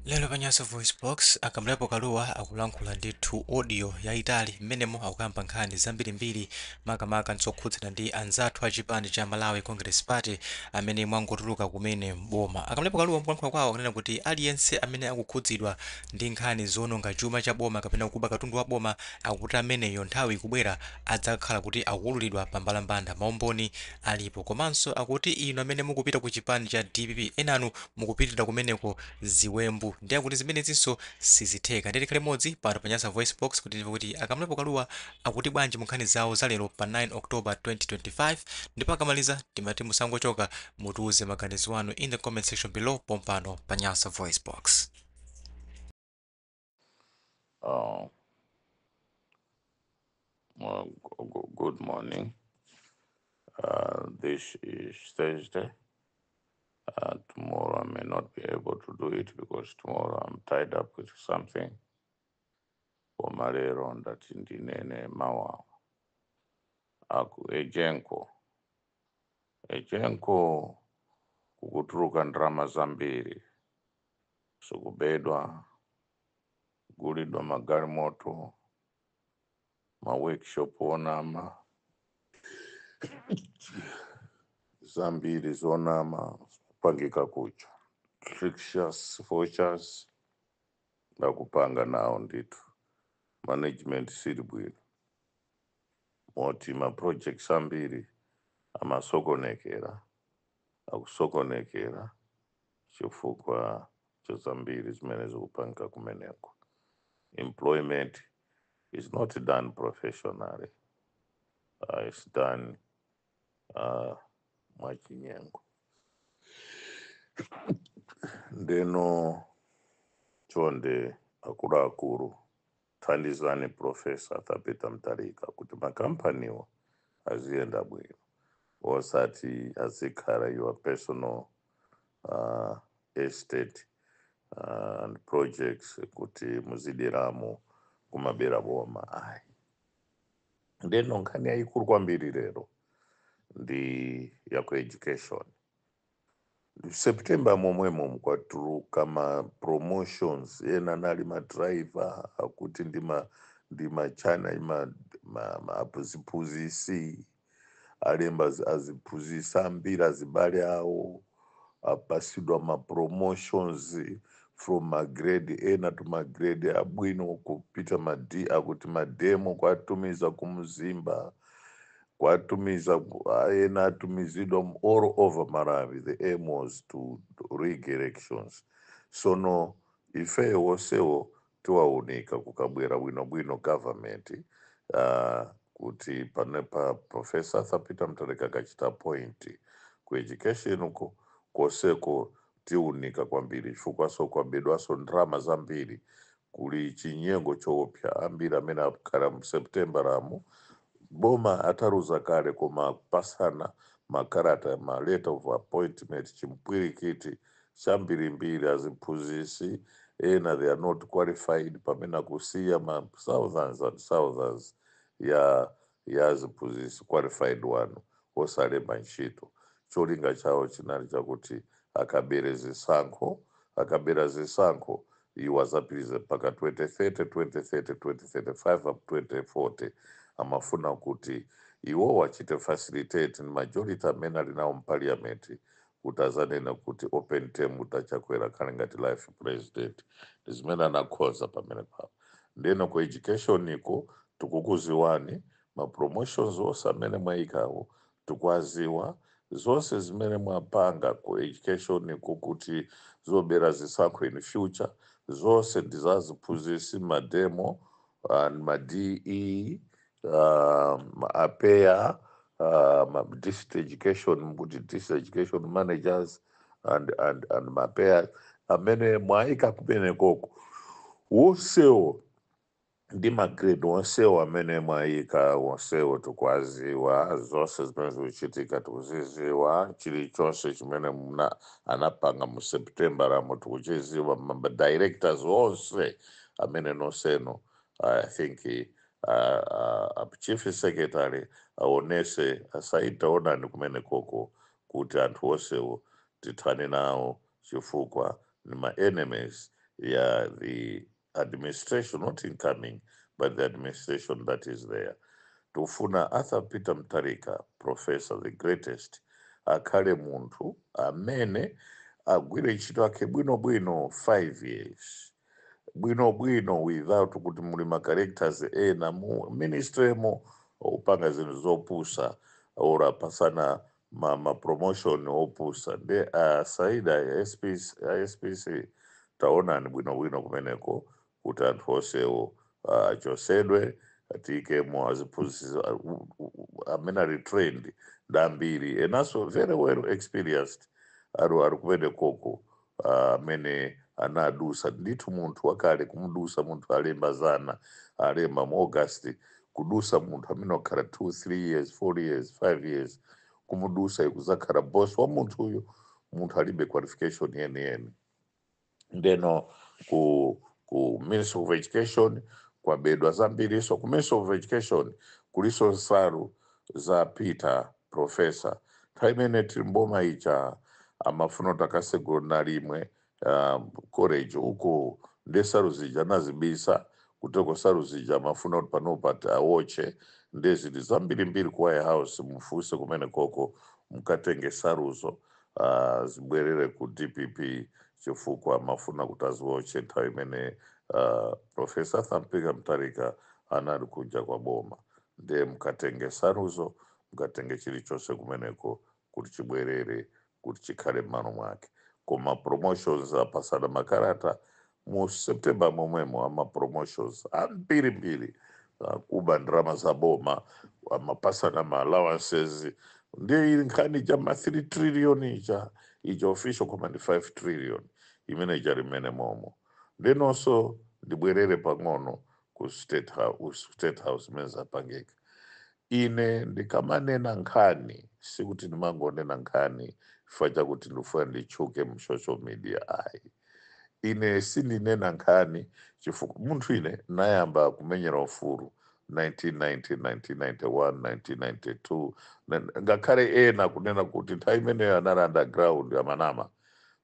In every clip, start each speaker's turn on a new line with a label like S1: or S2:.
S1: Lero pa Nyasa VoiceBox, a Kamlepo Kalua akulankhula ndithu audio yayitali. Mmenemo akukamba nkhani zambirimbiri, makamaka zokhudzana ndi anzathu a chipani cha Malawi Congress Party amene mwangotuluka kumene mboma. A Kamlepo Kalua mukulankhula kwawo akunena kuti aliyense amene akukhudzidwa ndi nkhani zoononga chuma cha boma kapena kuba katundu wa boma, akuti ameneyo nthawi ikubwera adzakhala kuti akuwululidwa pa mbalambanda, maumboni alipo. Komanso akuti inu amene mukupita ku chipani cha DPP, enanu mukupitirira kumeneko ziwembu, ndiye kuti zimenezinso sizitheka. Ndiye tikhale limodzi pano pa Nyasa Voice Box kuti timve kuti a Kamlepo Kalua akuti bwanji mu nkhani zawo za lero pa 9 October 2025. Ndipo akamaliza timati musangochoka, mutiuze maganizo anu in the comment section below pompano pa Nyasa Voice Box.
S2: Well, good morning. This is Thursday. Tomorrow I may not be able to do it because tomorrow I'm tied up with something. Koma lero ndati ndinene mawa aku EGENCO. EGENCO kukutuluka ndalama zambiri, sikubedwa, kugulidwa magalimoto, ma workshop onama, zambiri zonama kupangika kucha fictitious vouchers ndakupanga nawo ndithu. Management sili bwino, moti ma projects ambiri amasokonekera, akusokonekera chifukwa cha zambiri zimene zikupangika kumeneko. Employment is not done professionally, it's done mwachinyengo. Ndeno chonde akuluakulu, thandizani Professor Arthur Mutharika kuti makampaniwo aziyenda bwino, osati azikhala your personal estate and projects kuti muzidyeramo kumabera boma, ayi. Ndeno nkhani yayikulu kwambiri lero ndi ya ku education. September momwemo kwatuluka ma promotions, ena nali ma driver, akuti ndi machana ima ma aphunzisi alemba aziphunzisi ambiri, azibale awo apasidwa ma promotions from ma grade ena to ma grade abwino kupita ma D, akuti ma demo kwatumiza kumzimba, kwatumiza ena atumizidwa all over Malawi. The aim was to rig elections. Sono ifeyo wonsewo tiwaunika kukabwera bwinobwino government, kuti pane pa Professor Arthur Peter Mutharika akachita point ku education uko koseko tiunika kwambiri, chifukwa so kwabedwaso ndalama zambiri, kuli chinyengo choopsa. Ambiri amene akhala mu September ramu boma ataruza kale, koma pasana makarata, ma letter of appointment, chimpwirikiti chambirimbiri. Aziphunzisi ena, they are not qualified, pamene akusiya ma thousands and thousands ya aziphunzisi qualified one osalemba ntchito. Cholinga chawo chinali chakuti akabere zisankho, akabera zisankho iwo azapitirize mpaka 2030, 2030, 2035 up 2040. Amafuna kuti iwo wachite facilitate ni majority amene ali nawo mparliament kuti azanena kuti open term, kuti achakwera khale ngati life president. Ndi zimene anakhoza pamene papo. Ndeno ku education iko tikukuziwani, ma promotions onse amene mwayikawo tikwaziwa, zonse zimene mwapanga ku education iko kuti zobera zisankho in future, zonse ndizaziphunzisi, ma demo and ma DE, APEA, ma district education, mukuti district education managers and ma PEA amene mwayika kumenekoko wonsewo ndi ma grade wonsewo amene mwayika wonsewo tikwaziwa. Zonse zimene zikuchitika tikuziziwa, chilichonse chimene muna anapanga mu September ramo tikuchiziwa. Ma directors onse amene nonseno, I think chief secretary aonese asaitaonani kumene koko kuti anthu onsewo tithane nawo, chifukwa ni ma enemies Ya the administration, not incoming, but the administration that is there. Tikufuna Arthur Peter Mutharika, professor, the greatest, akhale munthu amene agwire ntchito yake bwinobwino 5 years bwinobwino, without kuti muli ma characters ena mu ministry mo upanga zinthu zopusa or apasana ma promotion opusa. Ndi Saida SPC, SPC, taonani bwinobwino kumeneko kuti anthu onsewo achosedwe, atiyikemo aziphunzitsi amene ali trained ndi ambiri enanso very well experienced ali kumenekoko, amene anadusa ndithu munthu wakale kumudusa munthu alemba zana alemba mu August, kudusa munthu amene wakhala 2, 3 years, 4 years, 5 years, kumudusa ikuzakhala boss wa munthu uyo, munthu alibe qualification yeniyeni. Ndeno ku Ministry of Education kwabedwa zambiriso. Ku Ministry of Education kuliso nsalu za Peter professor. Nthawi imene tili mboma ija amafuna kuti akasegula nalimwe college uko, ndi nsalu zija anazibisa kuteko. Nsalu zija amafuna kuti panopa awoche, ndi zili zambirimbiri ku White House. Mufuse kumene koko, mukatenge nsaluzo zibwerere ku DPP, chifukwa amafuna kuti aziwoche nthawi imene Professor Arthur Peter Mutharika anali kunja kwa boma. Ndiye mukatenge nsaluzo, mukatenge chilichonse kumeneko kuti chibwerere, kuti chikhale m'malo mwake. Koma promotions, apasana makarata mu September momwemo, ama promotions ambirimbiri, kuba ndalama za boma, amapasana ma allowances. Ndiye ili nkhani cha ma 3 trillion ija, ija official koma ndi 5 trillion imene ija limene momo. Ndinonso ndibwerere pang'ono ku State House, ku State House imene zapangika. Ine ndikamanena nkhani, sikuti ndimangonena nkhani chifukwa chakuti ndifuna nditchuke mu social media, ayi. Ine sindinena nkhani chifukwa munthu ine nayamba kumenyera ufulu 1990, 1991, 1992. Ngakhale ena kunena kuti nthawi imeneyo anali underground, amanama.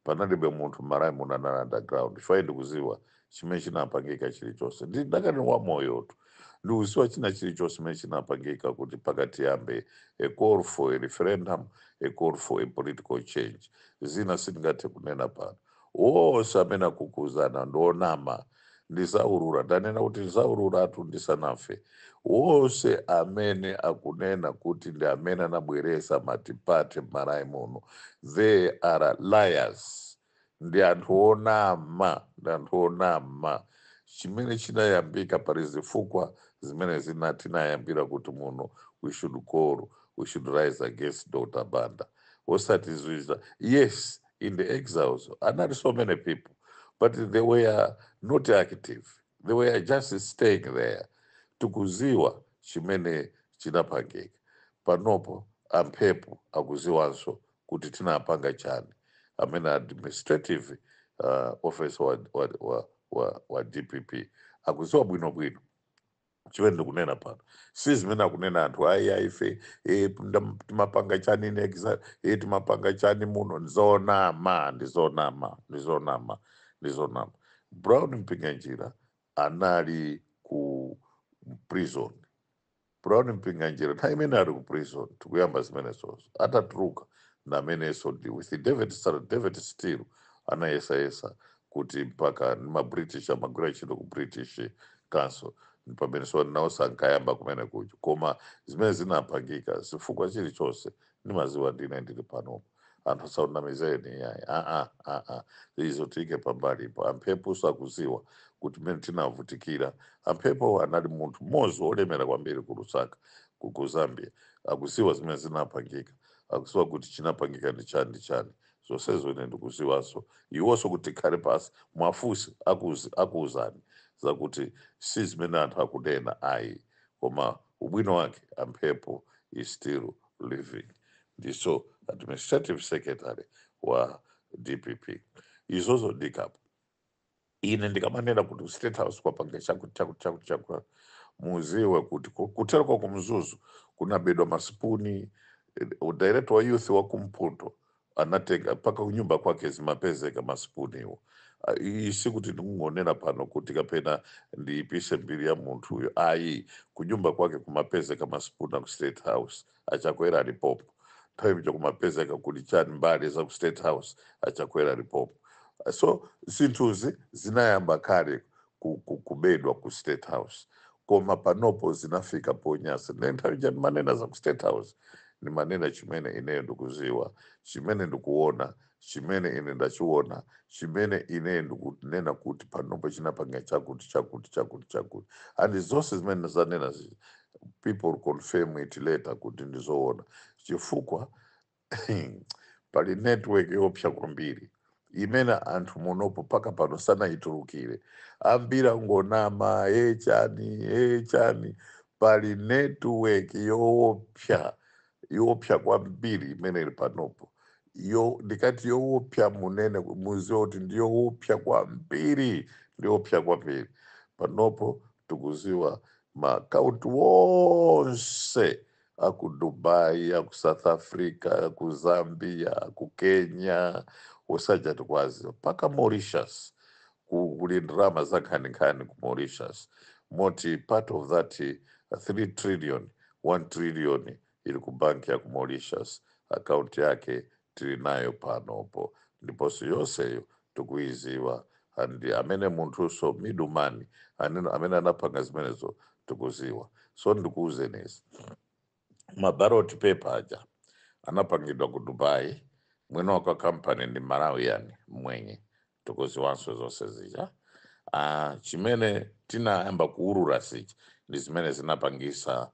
S2: Panalibe munthu m'Malawi muno anali underground, chifukwa ndikuziwa chimene chinapangika chilichonse. Ndakati wa moyotu, ndikuziwa china chilichonse chimene chinapangika kuti pakati yambe a call for a referendum, a call for a political change. Zina sindingathe kunena pano. Wonse amene akukuzana ndionama. Ndizaulula, ndanena kuti ndizaululatu ndisanafe. Wonse amene akunena kuti ndi amene anabweresa multiparty m'Malawi muno, they are liars, ndi anthu onama, ndi anthu onama. Chimene chinayambika, pali zifukwa zimene tinayambira kuti muno we should call, we should rise against Dr Banda, osati zwiza. Yes, in the exiles anali so many people, but they were not active, they were just staying there. Tikuziwa chimene chinapangika. Panopo amphepo akuziwanso kuti tinapanga chani. Amene administrative officer wa DPP akuziwa bwinobwino chimene ndikunena pano. Si zimene akunena anthu, ayi, aife timapanga chani nexa, timapanga chani muno. Ndizonama, ndizonama, ndizonama, ndizonama. Brown Mpinganjira anali ku prison. Brown Mpinganjira nthawi imene ali ku prison tikuyamba zimenezozo, atatuluka namenenso ndi with David, Sir David Steele, anayesayesa kuti mpaka ndi ma British amagwira ntchito ku British Council, pamene so nawo sankayamba kumene kuja. Koma zimene zinapangika, zifukwa chilichonse ndimaziwa ndine ndili panopo. Anthu asaunamizeni, yayi, aa aa, izo tiyike pambalipo. Amphepo sakuziwa kuti mmene tinavutikira. Amphepo anali munthu mmodzi wolemera kwambiri ku Lusaka, ku Zambia. Akuziwa zimene zinapangika, akuziwa kuti chinapangika ndi chani ndi chani. Zonsezo ine ndikuziwanso, iwonso kuti tikhale pasi mwafusi akuuzani zakuti si zimene anthu akunena, ayi. Koma ubwino wake amphepo is still living, ndiso administrative secretary wa DPP. Izozo ndikapo. Ine ndikamanena kuti State House kwapanga chakuti, chakuti, chakuti, chakuti, muziwe kuti kutereko kumzuzu kunabedwa masipuni. Director wa youth wa kumpoto anatenga mpaka kunyumba kwake zimapezeka masipuni iwo. Iyi sikuti ndikungonena pano kuti kapena ndiyipise mbiri ya munthuyo, ayi. Kunyumba kwake kumapezeka masipuna ku State House, aChakwera alipopo. Nthawi icho kumapezeka kuli chani, mbali za ku State House, aChakwera alipopo. So zinthuzi zinayamba kale kubedwa ku State House, koma panopo zinafika ponyasa. Ne nthawi ija ndimanena za ku State House, ndimanena chimene ineyo ndikuziwa, chimene ndikuona, chimene ine ndachiona, chimene ine ndikunena kuti panopo chinapanga chakuti, chakuti, chakuti, chakuti. And zonse zimene zanena zi, people confirm it later kuti ndizoona, chifukwa pali network yopsa kwambiri imene anthu munopo paka pano sanayitulukire. Ambiri angonama, e chani, e chani. Pali network yoopsa, yoopsa kwambiri imene ili panopo. Yo ndikati yoopsa, munene muziwe kuti ndiyoopsa kwambiri, ndiyoopsa kwambiri. Panopo tikuziwa maakaunti wonse aku Dubai, aku South Africa, aku Zambia, aku Kenya, usaja tikwaziwa mpaka Mauritius. Kuli ndalama za nkhaninkhani ku Mauritius, moti part of that 3 trillion, 1 trillion ili ku banki ya ku Mauritius. Akaunti yake tili nayo panopo, ndiponso yonseyo tikuiziwa. And amene munthuso middleman amene anapanga zimenezo tikuziwa. So ndikuuzenezi, maballot paper aja anapangidwa ku Dubai, mwini wake company ndi Malawian, mwenye, tikuziwanso zonse zija. Chimene tinayamba kuurura sichi ndi zimene zinapangisa,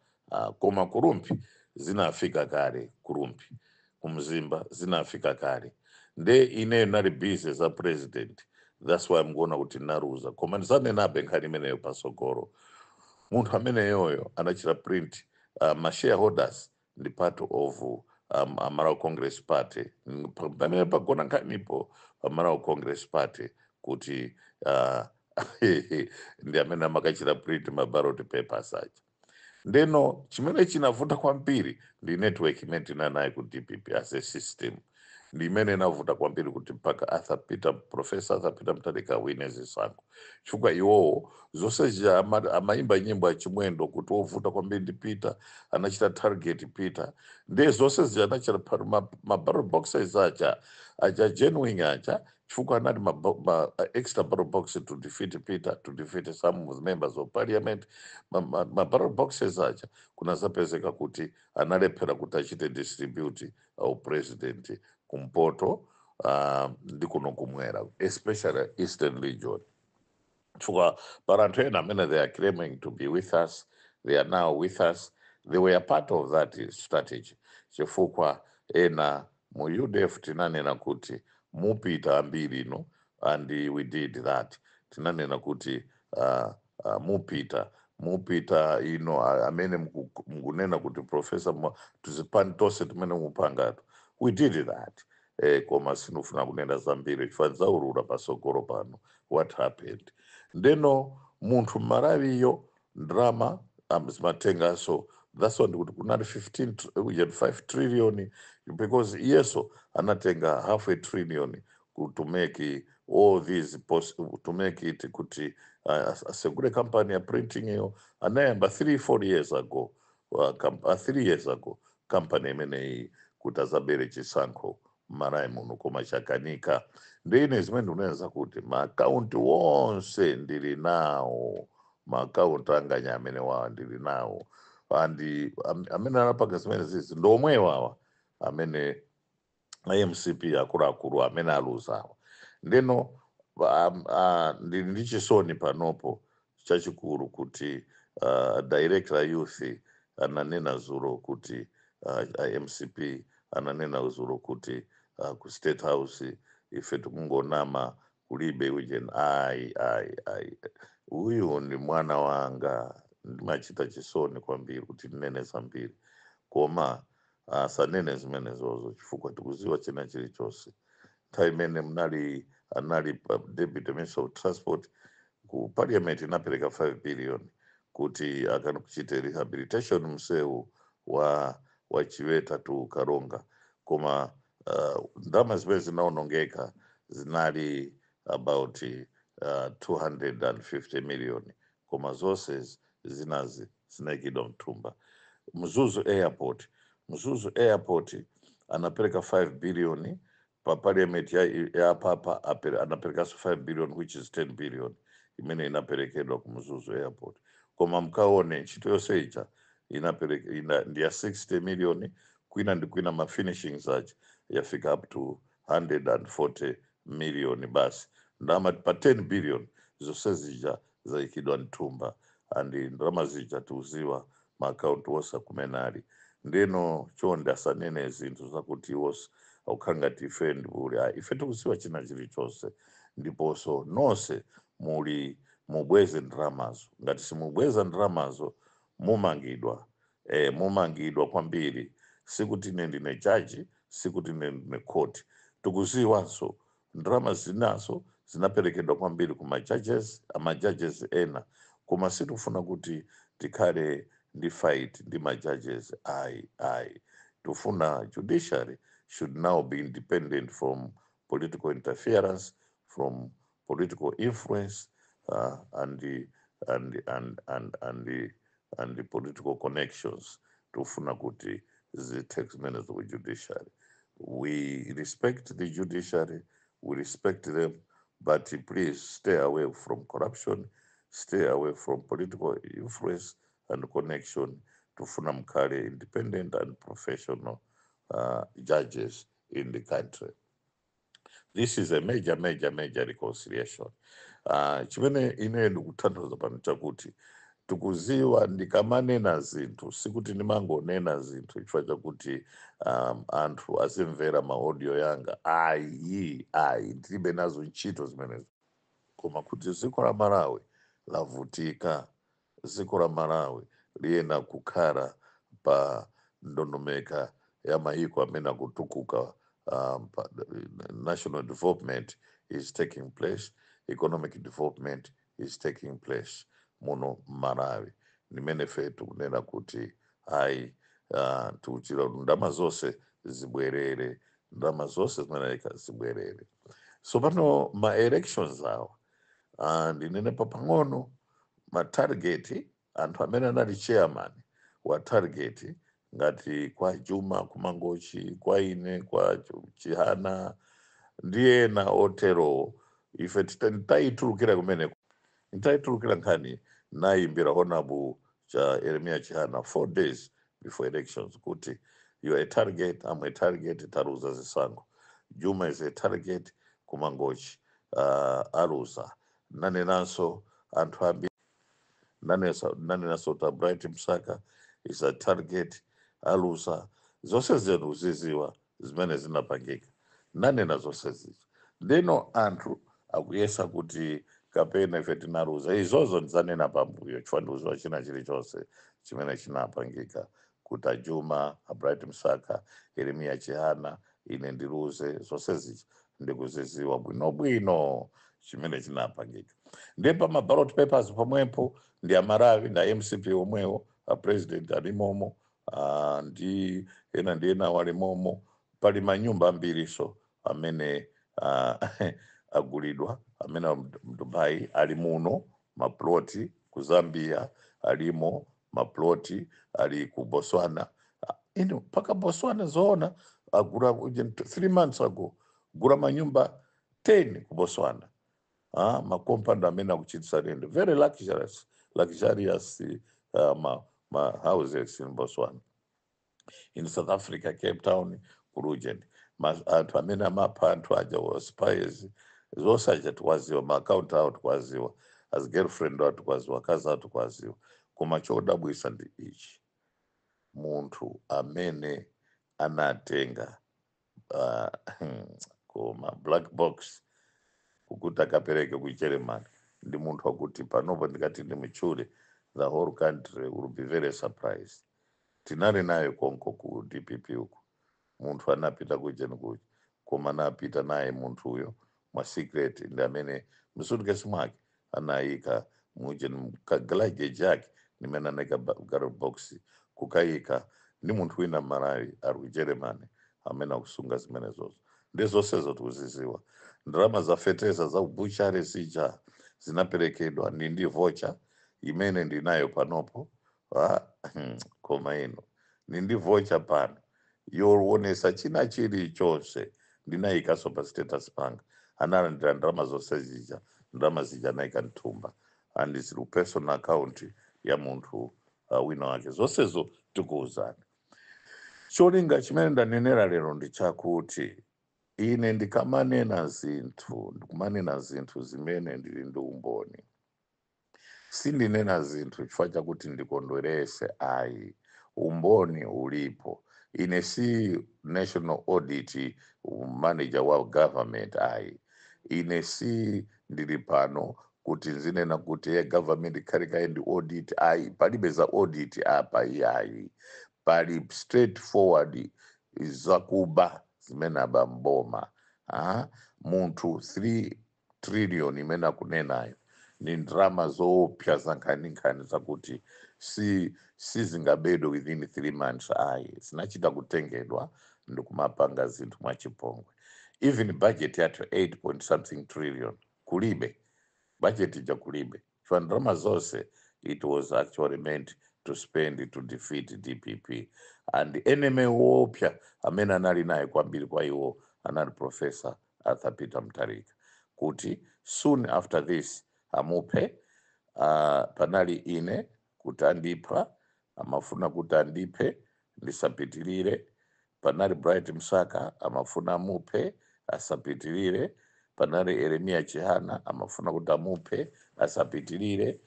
S2: koma kuRumphi zinafika kale, kuRumphi, kuMzimba zinafika kale. Nde ineyo nali busy za president, that's why mkuona kuti naruza, koma ndisanenabe nkhani imeneyo pasogolo. Munthu ameneyoyo anachita print, ma shareholders ndi part of Malawi Congress Party. Pamene pagona nkhanipo pa Malawi Congress Party kuti ndi amene amakachita print ma ballot papers aja. Ndeno chimene chinavuta kwambiri ndi network imene tinanayo ku DPP as a system, ndi imene inavuta kwambiri kuti mpaka Arthur Peter, Professor Arthur Peter Mutharika awine zisankho, chifukwa iwowo zonse zija amayimba nyimbo ya Chimwendo kuti wovuta kwambiri ndi Peter, anachita target Peter. Ndiye zonse zija anachita ma ballot boxes aja genuine aja, chifukwa anali ma extra ballot box to defeat Peter, to defeat some of the members of parliament. Ma ballot boxes aja kunazapezeka kuti analephera kuti achite distribute au president kumpoto ndi kuno kumwera, especially Eastern Region, chifukwa but anthu ena amene they are claiming to be with us, they are now with us, they were part of that strategy, chifukwa ena mu UDF tinanena kuti mupita ambiri ino, and we did that. Tinanena kuti mupita ino, amene mukunena kuti professor, tuzipani tonse timene mupangatu, we did that. Koma sinufuna kunena zambiri chifukwa nzaulula pasogolo pano what happened. Ndeno munthu mmalawiyo ndrama zimatenganso. That's why ndikuti kunali 15 5 trillion, because iyeso anatenga half a trillion to make all these to make it kuti asegure company ya printing iyo anayamba 3 4 years ago, 3 years ago, company imeneyi kuti azabere chisankho mmalawi muno, koma chakanika. Ndine zimene ndikunena kuti maakaunti wonse ndili nawo, maakaunti anganya amene wawa ndili nawo, and amene anapanga zimene zizi ndomwe wawa amene MCP akuluakulu amene aluzawa. Ndeno ndili ndi chisoni panopo chachikulu kuti director youth ananena zulo kuti MCP ananena zulo kuti ku State House ife tikungonama, kulibe ujeni. Ayi, ayi, ayi, uyu ndi mwana wanga. Ndimachita chisoni kwambiri kuti ndinene zambiri, koma asanene zimenezozo chifukwa tikuziwa china chilichonse. Nthawi imene mnali anali pa deputy minister of transport ku parliament, inapereka 5 billion kuti akachite rehabilitation msewu wa Chiweta to Karonga, koma ndalama zimene zinaonongeka zinali about 250 million, koma zonse zinazi zinayikidwa mthumba. Mzuzu Airport, Mzuzu Airport anapereka 5 billion pa parliament ya papa, anaperekanso 5 billion, which is 10 billion imene inaperekedwa ku Mzuzu Airport. Koma mkaone ntchito yonse ija inapereka ndi ya 60 million, kwina ndi kwina ma finishings aja yafika up to 140 million basi. Ndalama pa 10 billion zonse zija zayikidwa mthumba, and ndalama zija tiuziwa maakaunti wonse kumene ali. Ndeno chonde asanene zinthu zakuti wonse akukhala ngati ife ndibuli. Ayi, ife tikuziwa china chilichonse. Ndiponso nonse muli mubweze ndalamazo. Ngati simubweza ndalamazo, mumangidwa, mumangidwa kwambiri. Sikuti ine ndine jaji, sikuti ine ndine court. Tikuziwanso ndalama zinazo zinaperekedwa kwambiri ku majudges, amajudges ena, koma sitikufuna kuti tikhale ndi fight ndi majudges, ayi, ayi. Tifuna judiciary should now be independent from political interference, from political influence and the, and, and, and, and, the, and the political connections. Tufuna kuti zithe zimene ku judiciary. We respect the judiciary, we respect them, but please stay away from corruption, stay away from political influence and connection. Tufuna mkhale independent and professional judges in the country. This is a major, major, major reconciliation. Chimene ine ndikutanthauza pano chakuti tikuziwa ndikamanena zinthu, sikuti ndimangonena zinthu chifukwa chakuti anthu azimvera ma audio yanga, ayi, ayi, ndilibe nazo ntchito zimenezo. Koma kuti dziko la Malawi lavutika, dziko la Malawi liyena kukhala pa ndondomeka ya mayiko amene akutukuka. National development is taking place, economic development is taking place muno Malawi. Nimene fe tikunena kuti ayi, tikuchira kuti ndalama zonse zibwerere, ndalama zonse zimeneka zibwerere. So pano ma elections awa, ndinenepa pang'ono ma target, anthu amene anali chairman wa target ngati kwa Juma kumangochi, kwa ine, kwa Chihana ndi ena oterowo, ife tayitulukira kumene, ntayitulukira nkhani, nayimbira Honorable cha Yeremia Chihana 4 days before elections kuti you are a target, I'm a target, taruza zisankho. Juma is a target kumangochi, aluza. Nanenanso anthu ambiri, nanenanso kuti Bright Msaka is a target, aluza. Zonse zenu ziziwa zimene zinapangika, nanena zonse zizo. Ndino anthu akuyesa kuti kapena ife tinaluza. Izozo ndizanena pambuyo chifukwa ndikuziwa china chilichonse chimene chinapangika kuti aJuma, aBright Msaka, Yeremiya Chihana, ine ndiluze. Zonse zichi ndikuziziwa bwinobwino chimene chinapangika. Ndiye pa ma ballot papers pomwepo ndi Amarawi ndi MCP omwewo, a president alimomo, ndi ena ndi ena walimomo. Pali manyumba ambiriso amene agulidwa, amene ali mu Dubai, ali muno maploti ku Zambia, alimo maploti ali ku Botswana. Ino mpaka Botswana, zoona, agula 3 months ago, gula manyumba 10 ku Botswana, makompandi amene akuchitisa rent, very luxurious, luxurious ma houses in Botswana, in South Africa, Cape Town, ku Rugent. Anthu amene amapha anthu aja wa spies zonse aja tikwaziwa, maakaunti awo tikwaziwa, as girlfriend awo tikwaziwa, akazi awo tikwaziwa. Koma chodabwisa ndi ichi: munthu amene anatenga koma black box kukuti akapereke ku Germany ndi munthu wakuti panopo ndikati ndimutchule, the whole country will be very surprised. Tinali naye konko ku DPP uku. Munthu anapita kujeni kuja, koma anapita naye munthuyo mwa secret, ndi amene msuitcase mwake anayika mujeni luggage yake nimene anayika ballot box kukayika. Ndi munthu wina Mmalawi ali ku Germany amene akusunga zimenezozo. Ndi zonsezo tikuziziwa. Ndalama za fetereza za ubuchare zija zinaperekedwa ndi voucher imene ndinayo panopo. Ah, koma ino ndi voucher pano yoonesa china chilichonse, ndinayikaso pa status panga. Analandira ndalama zonse zija, ndalama zija anayika mthumba and zili personal account ya munthu wina wake. Zonsezo tikuwuzani. Cholinga chimene ndanenera lero ndi chakuti ine ndikamanena zinthu, ndikumanena zinthu zimene ndili ndi umboni. Sindinena zinthu chifukwa chakuti ndikondwerese, ayi. Umboni ulipo. Ine si national audit manager wa government, ayi. Ine si ndili pano kuti nzinena kuti ye government ikhale kaye ndi audit, ayi. Palibe za audit apa, iyayi. Pali straightforward zakuba zimene aba mboma. Ah, munthu 3 trillion imene akunenayo ni ndrama zoopsa za nkhaninkhani, zakuti si sizingabedwe within 3 months, ayi. Zinachita kutengedwa ndikumapanga zinthu mwachipongwe. Even budget yathu 8 point something trillion, kulibe budget ija, kulibe chifukwa ndalama zonse it was actually meant to spend to defeat DPP, and enemy woopsa amene anali naye kwambiri kwa iwo anali Professor Arthur Peter Mutharika, kuti soon after this amuphe. Panali ine kuti andipha, amafuna kuti andiphe ndisapitirire. Panali Bright Msaka, amafuna amuphe asapitirire. Panali Eremia Chihana, amafuna kuti amuphe asapitirire.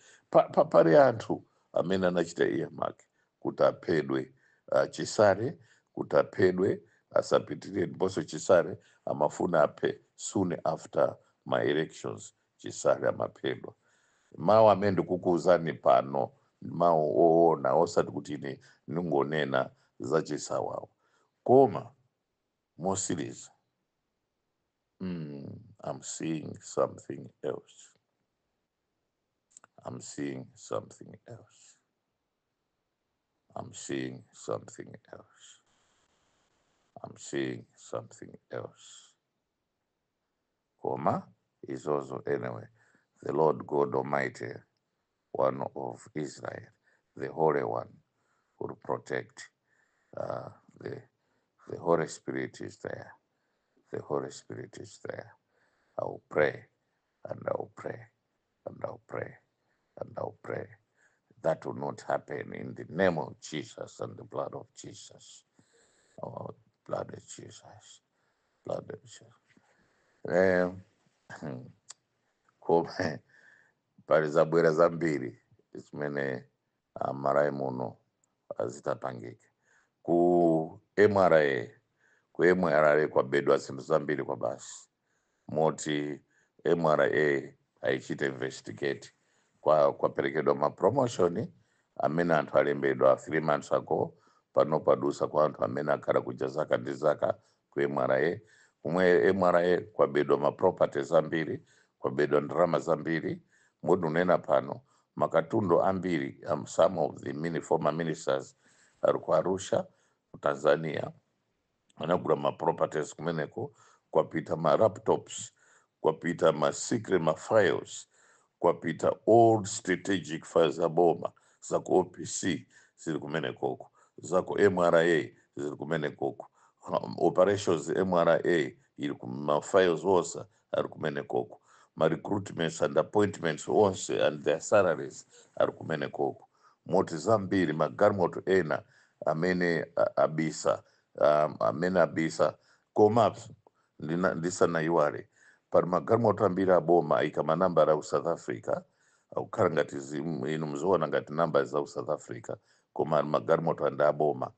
S2: Pali anthu amene anachita earmark kuti aphedwe, Chisale kuti aphedwe asapitirire. Ndiponso Chisale amafuna aphe soon after my elections. Chisale amaphedwa. Mawu amene ndikukuwuzani pano ndi mawu oona, osati kuti ine ndingonena zachisawawa. Koma mosiriza, I'm seeing something else. I'm seeing something else. I'm seeing something else. I'm seeing something else. Koma is also, anyway, the Lord God Almighty, one of Israel, the Holy One, will protect. The Holy Spirit is there. The Holy Spirit is there. I will pray and I will pray and I will pray and I will pray. That will not happen in the name of Jesus and the blood of Jesus. Oh, blood of Jesus. Blood of Jesus. Koma pali zabwera zambiri zimene Malawi muno zitapangika. Ku MRA, ku MRA kwabedwa zinthu zambiri kwa basi, moti MRA aichita investigate. Kwaperekedwa ma promotion amene anthu alembedwa 3 months ago, pano padusa kwa anthu amene akhala kuja zaka ndi zaka ku MRA. Kumwe MRA kwabedwa ma properties ambiri, kwabedwa ndalama zambiri, moti unena pano makatundu ambiri, some of the many former ministers ali ku Arusha, ku Tanzania, anagula ma properties kumeneko. Kwapita ma laptops, kwapita ma secret ma files, kwapita old strategic files za boma, za ku OPC zili kumenekoko, za ku MRA zili kumenekoko, operations MRA ili ku ma files onse ali kumenekoko, ma recruitments and appointments onse and their salaries ali kumenekoko. Moti zambiri, magalimoto ena amene abisa, amene abisa. Komaso ndisanayiwale, pali magalimoto ambiri aboma ayika manambala aku South Africa, akukhala ngati inu muziona ngati namba za ku South Africa, koma ali magalimoto andi aboma.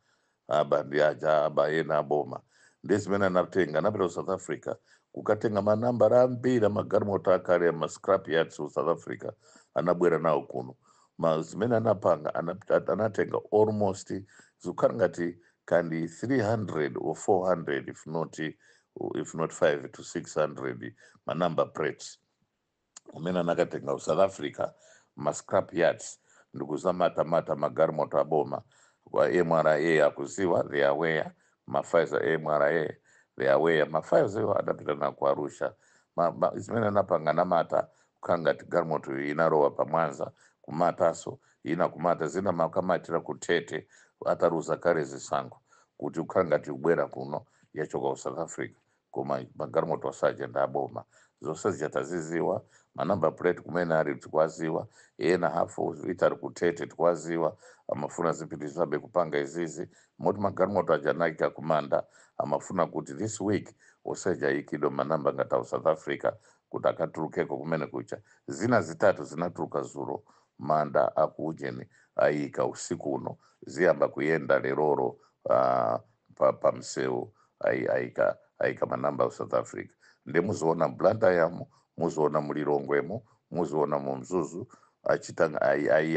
S2: Aba ndi aja aba ena aboma, ndi zimene anatenga, anapita ku South Africa kukatenga manambala ambiri amagalimoto akale ama scrap yards ku South Africa, anabwera nawo kuno. Ma zimene anapanga, anatenga almost zikukhala ngati kandi 300 or 400, if not 5 to 600 ma number plates umene anakatenga ku South Africa, ma scrap yards, ndikuzamatamata magalimoto aboma. Kwa MRA akuziwa, they are aware, ma files a MRA They are aware ma files iwo adapita na ku Arusha. Zimene anapanga namata kukhala ngati galimoto inalowa pamwanza kumataso ina kumata zina makamatira kutete ataruza kale zisankho, kuti kukhala ngati kubwera kuno yachoka ku South Africa, koma magalimoto asaja ndi aboma. Zonse zija taziziwa, ma number plate kumene ali tikwaziwa, ena hafu itali kutete tikwaziwa. Amafuna zipitizabe kupanga izizi moti magalimoto aja anayika kumanda. Amafuna kuti this week oseja ayikidwe manamba ngati au South Africa kuti akatulukeko kumene kucha. Zina zitatu zinatuluka zulo manda akuujeni, ayika usiku uno, ziyamba kuyenda leroro pa msewu. Ayika manamba ku South Africa, ndi muziona Blantyre, muziona mulilongwemo, muziona mu Mzuzu. Achita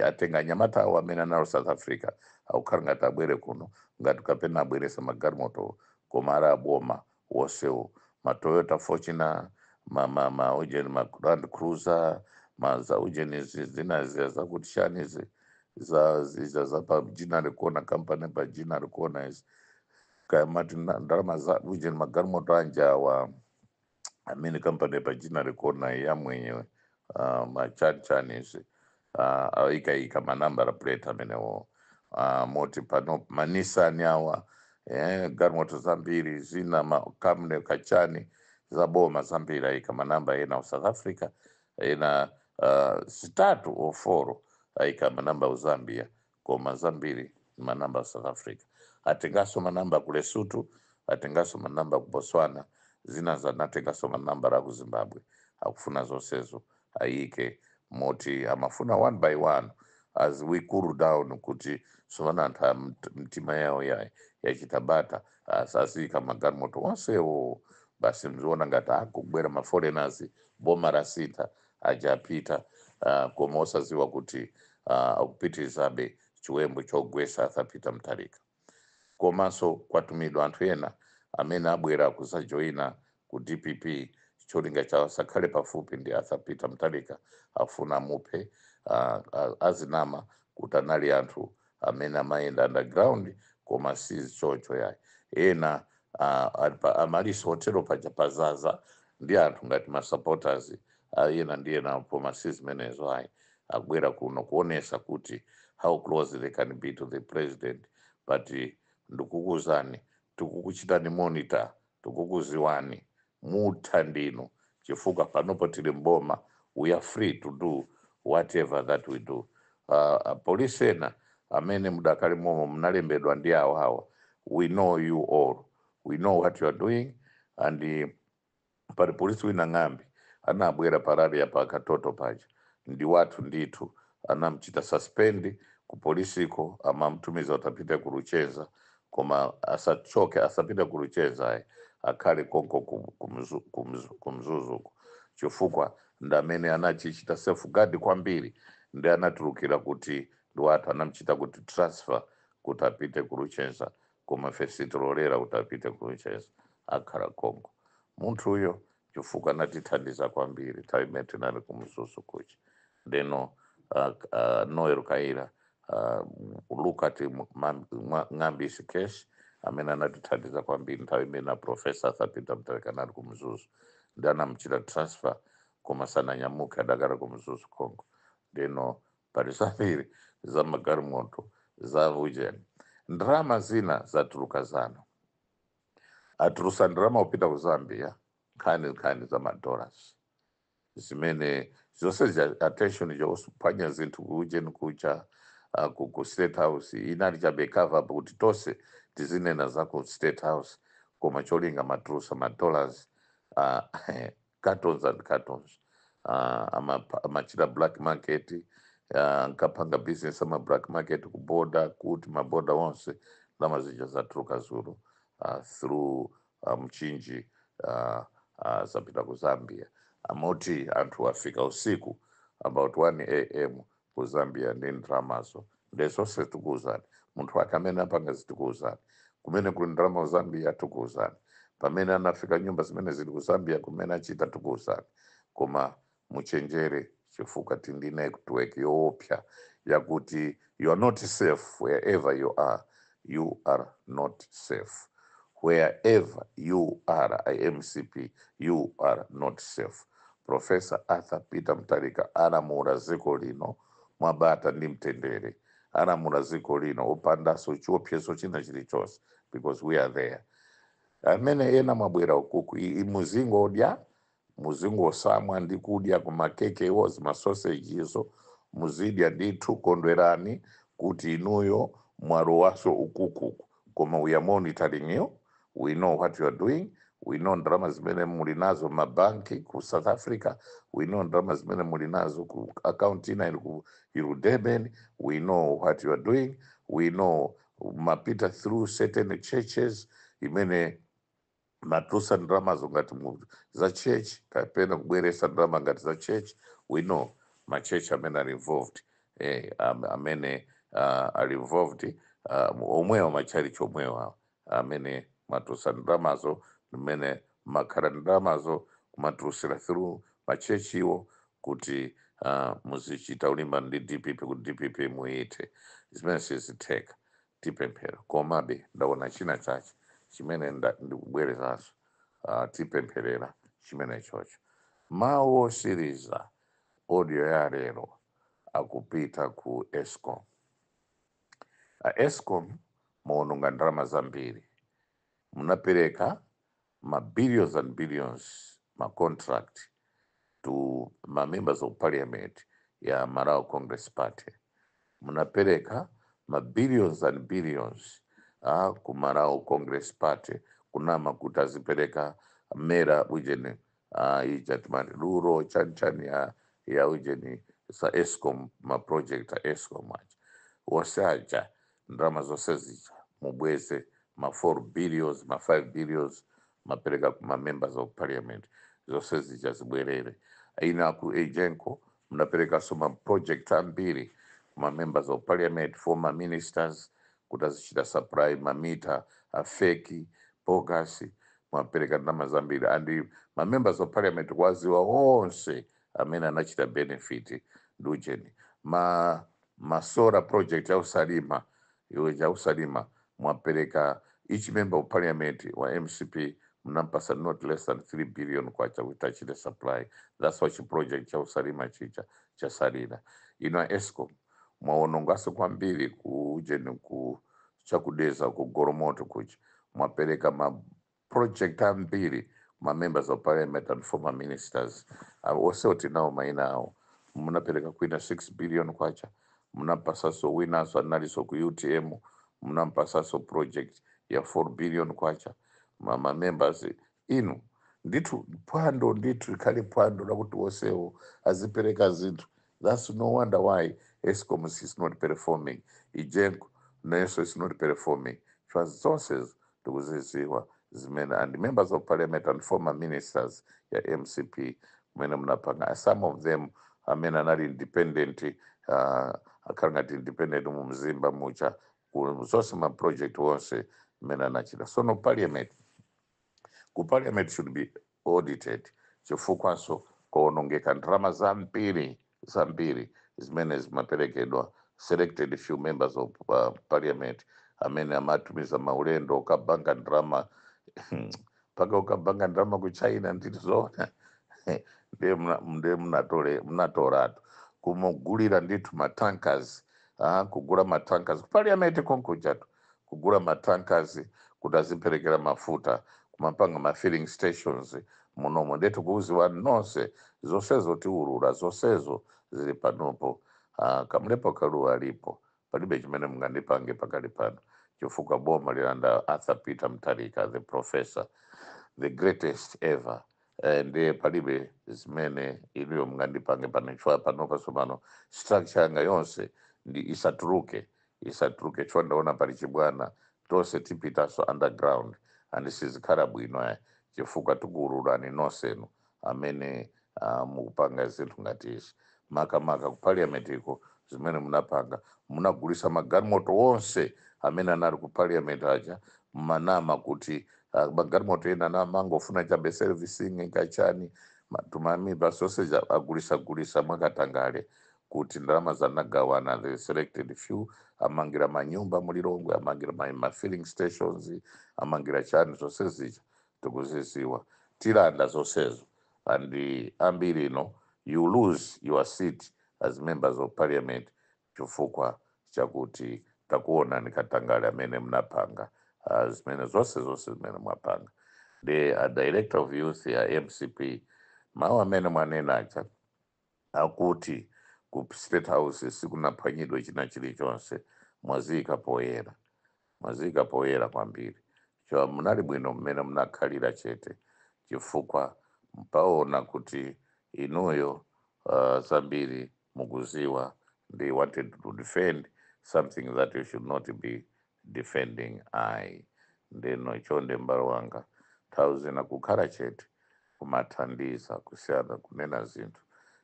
S2: atenga anyamata awo amene analo South Africa, akukhala ngati abwere kuno ngati kapena abweresa magalimoto, koma ali aboma wonsewo, ma Toyota Fortuner, ma ujeni, ma Land Cruiser, ma za ujeni zina ziya zakuti shani izi za ziza za pa jina likuona company pa jina likuona izi kaya mati ndalama za ujeni magalimoto anja awa amene company pa jina likuona ya mwenyewe, machani chani izi, aikaika ma number plate amenewo, moti pano ma Nissan awa, galimoto zambiri zina makamne kachani zaboma zambiri ayika manamba ena ku South Africa, ena zitatu or four ayika manamba ku Zambia, koma zambiri ni manamba ku South Africa. Atengaso manamba ku Lesotho, atengaso manamba ku Botswana, zina zanatengaso manamba la ku Zimbabwe. Akufuna zonsezo ayike, moti amafuna one by one as we cool down kuti sovana anthu a mtima yawo yachita bata, asazika magalimoto onsewo basi. Mziona ngati akubwera ma foreigners, boma la sita ajapita, koma osaziwa kuti akupitirizabe chiwembu chogwesa Arthur Peter Mutharika. Komanso kwatumidwa anthu ena amene abwera kuzajoyina ku DPP, cholinga chawo asakhale pafupi ndi Arthur Peter Mutharika, afuna muphe. Azinama kuti anali anthu amene amayenda underground, koma si chocho yayi. Ena ali pa Amaryllis Hotel paja pazaza ndi anthu ngati ma supporters ena ndi ena, koma si zimenezo ayi. Akubwera kuno kuonesa kuti how close they can be to the president, but ndikukuwuzani, tikukuchitani monitor, tikukuziwani, mutha ndinu, chifukwa panopo tili mboma, we are free to do whatever that we do. Polisi ena amene mudakali momo munalembedwa ndi awo awa, we know you all, we know what you are doing. And pali polisi wina ng'ambi anabwera parali ya pa Katoto paja, ndi wathu ndithu, anamchita suspend ku polisiko, amamtumiza kuti apite ku Luchenza, koma asachoke, asapite ku Luchenza ayi, akhale konko ku Mzuzuko, chifukwa ndi amene anachichita safeguard kwambiri, ndi anatulukira kuti ndi wathu. Anamchita kuti transfer kuti apite ku Luchenza, koma ife sitilolera kuti apite ku Luchenza, akhala konko munthu uyo, chifukwa anatithandiza kwambiri nthawi imene tinali ku Mzuzu kuja. Ndeno Noel Kaira, look at Ng'ambisi case, amene anatithandiza kwambiri nthawi imene Professor Arthur Peter Mutharika anali ku Mzuzu, ndi anamuchita transfer, koma sananyamuke, adakala ku Mzuzu konko. Ndeno pali zambiri za magalimoto za ujeni, ndrama zina zatuluka zano, atulusa ndrama kupita ku Zambia, nkhani nkhani za ma dollars zimene zonse attention chokuphwanya zinthu kuujeni kucha, ku State House inali chabe cover up kuti tonse tizinena za ku State House, koma cholinga matulusa ma dollars, cartons and cartons, amachita black market, nkapanga business ama black market ku border, kuti maboda onse ndalama zija zatuluka zulo through Mchinji, zapita ku Zambia. Amoti anthu afika usiku about 1 a.m. ku Zambia ndi ndalamazo. Ndezonse tikuwuzani munthu wake amene apanga, zitikuwuzani kumene kuli ndalama ku Zambia, tikuwuzani pamene anafika, nyumba zimene zili ku Zambia kumene achita, tikuwuzani. Koma muchenjere, chifukwa tindi network yoopsa yakuti you are not safe. Wherever you are, you are not safe. Wherever you are, MCP, you are not safe. Professor Arthur Peter Mutharika alamula dziko lino mwabata ndi mtendere, alamula dziko lino opandanso chiopsezo china chilichonse, because we are there. Amene ena mwabwera ukuku, muzingodya, muzingosamwa ndi kudya kumakekewo, zimasoseji izo muzidya ndithu. Kondwerani kuti inuyo mwalowaso ukukuku, koma we are monitoring you. We know what you are doing. We know ndalama zimene muli nazo mabanki ku South Africa. We know ndalama zimene muli nazo ku account ina ili ku Durban. We know what you are doing. We know mapita through certain churches imene matusa ndalamazo ngati za church kapena kubweresa ndalama ngati za church. We know ma church amene ali involved, amene ali involved, omwewa machalichi omwewa amene matusa ndalamazo, mmene makhala ndalamazo kumatusira through machechiwo kuti muzichita ulimba ndi DPP kuti DPP muite. Zimene sizitheka. Tipemphera, komabe ndaona china chache chimene ndikubwerezanso, tipempherera chimene chocho. Mawu osiriza, audio ya lero akupita ku ESCOM. A ESCOM, muononga ndalama zambiri. Munapereka ma billions and billions ma contract to ma members of parliament ya Malawi Congress Party. Munapereka ma billions and billions ku Malawi Congress Party, kunama kuti azipereka mera ujeni, ija timati luro chani chani ya ujeni sa ESCOM, ma project a ESCOM aja wose aja. Ndalama zonse zija mubweze, ma 4 billions, ma 5 billions mapereka kuma members of parliament, zonse zija zibwerere. Ina ku EGENCO munaperekaso ma project ambiri kuma members of parliament, former ministers, kuti azichita supply mamita a fake, bogus. Mwapereka ndalama zambiri and ma members of parliament kwaziwa onse amene anachita benefit ndi ujeni, ma solar project ausalima iwe chausalima. Mwapereka each member of parliament wa MCP, munampasa not less than 3 billion kwacha kuti achite supply. That's why chiproject chausalima chicha chasalira. Ino a ESCOM, mwaonongaso kwambiri ku ujeni, ku chakudeza, ku Goromoto kucha. Mwapereka ma project ambiri ma members of parliament and former ministers, onse tinawo maina awo. Munapereka kwina 6 billion kwacha, munampasaso winaso analiso ku UTM, munampasaso project ya 4 billion kwacha, ma members inu. Ndithu phwando, ndithu ikhale phwando lakuti wonsewo azipereka zinthu. That's no wonder why ESCOM is not performing, EGENCO nayenso is not performing, chifukwa zonse tikuziziwa zimene and members of parliament and former ministers ya MCP kumene munapanga. Some of them amene anali independent, akhala ngati independent mu Mzimba mucha, zonse ma project wonse mmene anachita. So no parliament, ku parliament should be audited, chifukwanso kuonongeka ndalama zambiri zambiri zimene zimaperekedwa selected few members of parliament amene amatumiza maulendo okabanga ndalama, mpaka ukabanga ndalama ku China. Nditi zoona, ndiye munatoratu kumugulira ndithu matankers, kugula matankers ku parliament konkuchatu, kugula matankers kuti aziperekera mafuta kumapanga ma filling stations munomo. Ndethu kuuziwa nonse, zonsezo tiulula, zonsezo zili panopo. Kamlepo Kaluwa alipo, palibe chimene mungandipange pakali pano, chifukwa boma lilanda Arthur Peter Mutharika, the professor, the greatest ever. Ndiye palibe zimene inuyo mungandipange pano, chifukwa panopa pano structure yanga yonse ndi isatuluke, isatuluke, chifukwa ndaona pali chibwana. Tonse tipitaso underground and sizikhala bwino aya, chifukwa tikuwululani nonsenu amene mukupanga zinthu ngati izi, makamaka ku parliament iko zimene munapanga. Munagulisa magalimoto onse amene anali ku parliament aja, mmanama kuti magalimoto ena namangofuna chabe servicing kachani, tumamiba sausage, agulisa gulisa mwakatangale. Kuti ndalama zanagawana the selected few, amangira manyumba mulilongwe, amangira ma filling stations, amangira chani, zonse zija tikuziziwa. Tilanda zonsezo, and ambiri ino you lose your seat as members of parliament chifukwa chakuti takuona ni katangale amene mnapanga, zimene zonse zonse zimene mwapanga. The director of youth ya MCP, mawu amene mwanenacha akuti ku State House sikunaphwanyidwe china chilichonse, mwaziyika poyera, mwaziyika poyera kwambiri. Cho munali bwino mmene munakhalira chete, chifukwa mpaona kuti inuyo zambiri mukuziwa. They wanted to defend something that you should not be defending. Ayi, ndeno chonde m'bale wanga, nthawi zina kukhala chete kumathandiza kusiyana kunena zinthu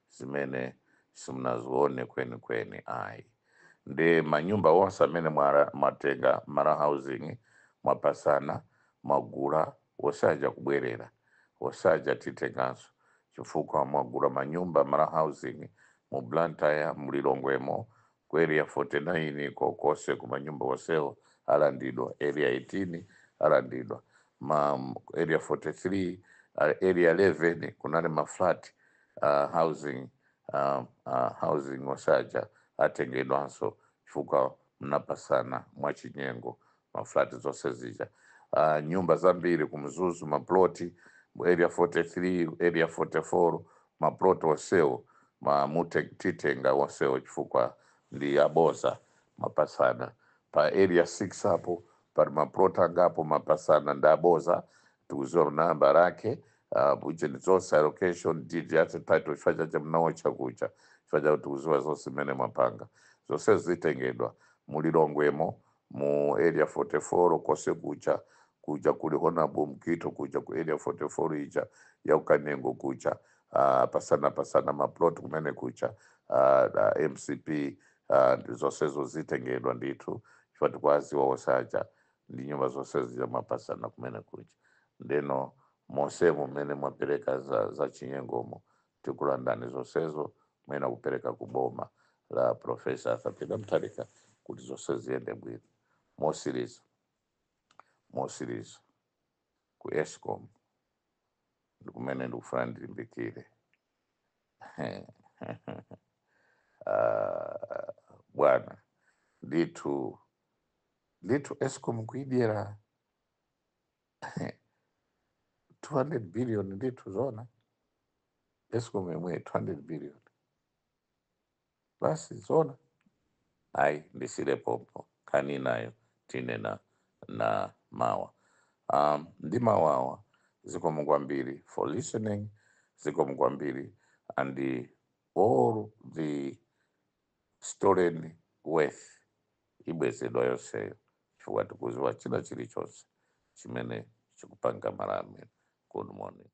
S2: zimene simunazione kwenikweni ayi. Ndi manyumba onse amene mwatenga mara housing, mwapasana, mwagula, wosaja kubwerera, wosaja titenganso, chifukwa mwagula manyumba mara housing mu Blantyre, mulilongwemo, ku Area 49 kokose, ku manyumba onsewo alandidwa, Area 18 alandidwa, ma Area 43, Area 11 kunali ma flat housing, housing osaja atengedwanso chifukwa mnapasana mwachinyengo maflati zonse zija. Nyumba zambiri kumzuzu, maploti Area 43, Area 44, maploti onsewo ma titenga onsewo chifukwa ndi aboza mapasana. Pa Area 6 apo pali maploti angapo mapasana, ndi aboza, tikuziwa namba lake, uje zonse allocation deed yate title, chifukwa chache mnaocha kucha, chifukwa chakuti tikuziwa zonse mmene mwapanga. Zonse zitengedwa mulilongwemo mu Area 44 kose kucha, kuja kuli Honorable Mkito, kuja ku Area 44 ija ya ukanengo kucha, pasana pasana maplot kumene kucha, MCP, zonsezo zitengedwa ndithu chifukwa tikwaziwa osaja ndi nyumba zonse zija mapasana kumene kucha. Ndeno monsemo mmene mwapereka za chinyengomo, tikulandani zonsezo, mwena kupereka kuboma la Professor Arthur Peter Mutharika kuti zonse ziyende bwino. Mosiriza, mosiriza, ku ESCOM ndikumene ndikufuna ndilimbikire. Bwana, ndithu ndithu ESCOM kuidyera 200 billion, ndithu zona ESCOM yomwe 200 billion basi, zona ayi. Ndisile pompo, nkhani nayo tinena na mawa. Ndi mawawa. Zikomo kwambiri for listening, zikomo kwambiri, and all the stolen wealth ibwezedwa yonseyo, chifukwa tikuziwa china chilichonse chimene chikupanga Malawi. Good morning.